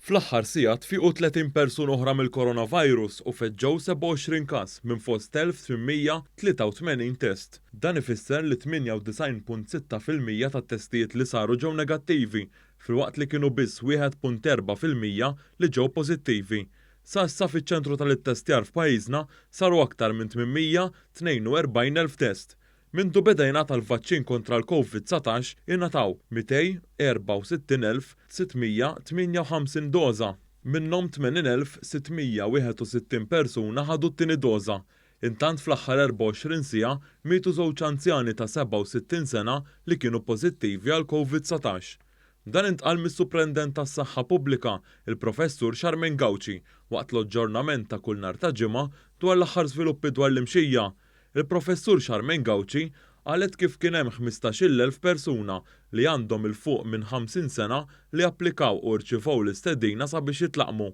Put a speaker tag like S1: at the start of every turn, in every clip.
S1: Fl-aħħar sigħat fiequ 30 persuna oħra mill-coronavirus u feġġew 27 każ minn fost 1883 test. Dan ifisser li 98.6% tat-testijiet li saru ġew negattivi filwaqt li kienu biss 1.4% li ġew pożittivi. Sa issa fiċ-ċentru tal-ittestjar f'pajjiżna saru aktar minn 842,000 test. Mindu beda jingħata l-vaċċin kontra l-Covid-19 ingħataw 264,658 doża. Minnhom 80,661 persuna ħadu t-tieni doża. Intant fl-aħħar 24 siegħa mietu żewġ anzjani ta' 67 sena li kienu pożittivi għall-Covid-19. Dan intqal mis-Suprendent tas-Saħħa Pubblika, il-Professur Charmaine Gauci, waqt l-oġġornament ta' kull nhar ta' Ġimgħa dwar l-aħħar żviluppi dwar l-imxija. Il-Professur Charmaine Gauci qalet kif kien hemm 15,000 persuna li għandhom 'il fuq minn 50 sena li applikaw u rċivew l-istedina sabiex jitlaqqmu.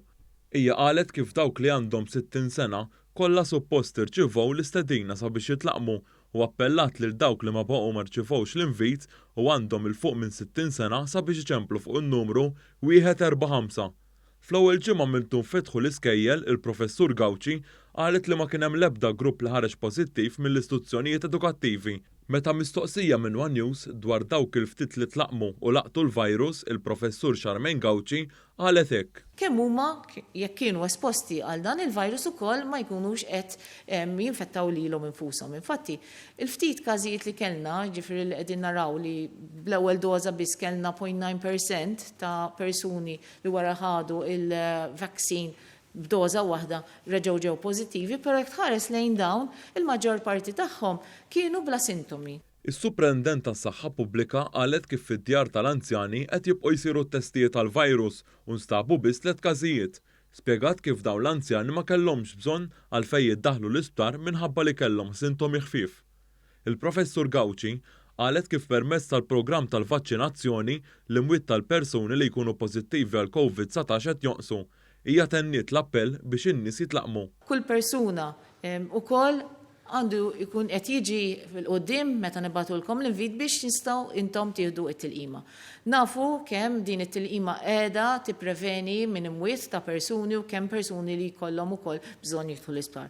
S1: Hija qalet kif dawk li għandhom 60 sena kollha suppost irċivew l-istedina sabiex jitlaqqmu u appellat lil dawk li ma baqgħu ma rċivewx l-invit u għandhom 'il fuq minn 60 sena sabiex iċemplu fuq in-numru 145. Fl-ewwel ġimgħa mindu nfetħu l-iskejjel, il-Professur Gauci qalet li ma kien hemm l-ebda grupp li ħareġ pożittiv mill-istituzzjonijiet edukattivi. Meta mistoqsija minn one News dwar dawk il-ftit li tlaqqmu u laqtu l-virus, il-Professur Charmaine Gauci qalet hekk.
S2: Kemm huma, jekk kienu esposti għal dan il-virus ukoll ma jkunux qed jinfettaw lilhom infushom. Infatti, il-ftit każijiet li kellna, jiġifieri li qegħdin naraw li bl-ewwel doża biss kellna 0.9% ta' persuni li wara ħadu il-vaccine b'doża waħda reġgħu ġew pożittivi, però jekk tħares lejn dawn, il-maġġor parti tagħhom kienu bla sintomi.
S1: Is-Suprendent tas-Saħħa Pubblika qalet kif fid-djar tal-anzjani qed jibqgħu jsiru t-testijiet għall-virus u nstabu biss tliet każijiet. Spjegat kif dawn l-anzjani ma kellhomx bżonn għalfejn jiddaħħlu l-isptar minħabba li kellhom sintomi ħfief. Il-Professur Gauci qalet kif permezz tal-programm tal-vaċċinazzjoni, l-imwiet tal-persuni li jkunu pożittivi għall-Covid 19 qed jonqsu. Hija tenniet l-appell biex in-nies jitlaqqmu.
S2: Kull persuna wkoll għandu jkun qed jiġi 'l quddiem meta nibagħtulkom l-invit biex nistgħu intom tieħdu t-tilqima. Nafu kemm din it-tilqima qiegħda tippreveni minn imwiet ta' persuni u kemm persuni li jkollhom ukoll bżonn jidħlu l-isptar.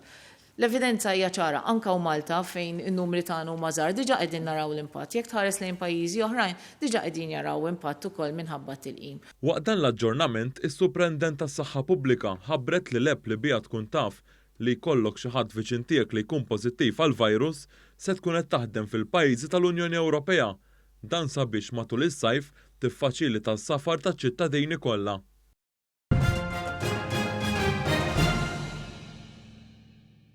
S2: L-evidenza hija ċara, anke hawn Malta fejn in-numri tagħna huma żgħar diġà qegħdin naraw l-impatt. Jekk tħares lejn pajjiżi oħrajn, diġà qegħdin jaraw impatt ukoll minħabba t-tilqim.
S1: Waqt dan l-aġġornament, is-Suprendent tas-Saħħa Pubblika ħabbret li l-app li biha tkun taf li jkollok xi ħadd viċin tiegħek li jkun pożittiv għall-virus se tkun qed taħdem fil-pajjiżi tal-Unjoni Ewropea. Dan sabiex matul is-sajf tiffaċilita s-safar taċ-ċittadini kollha.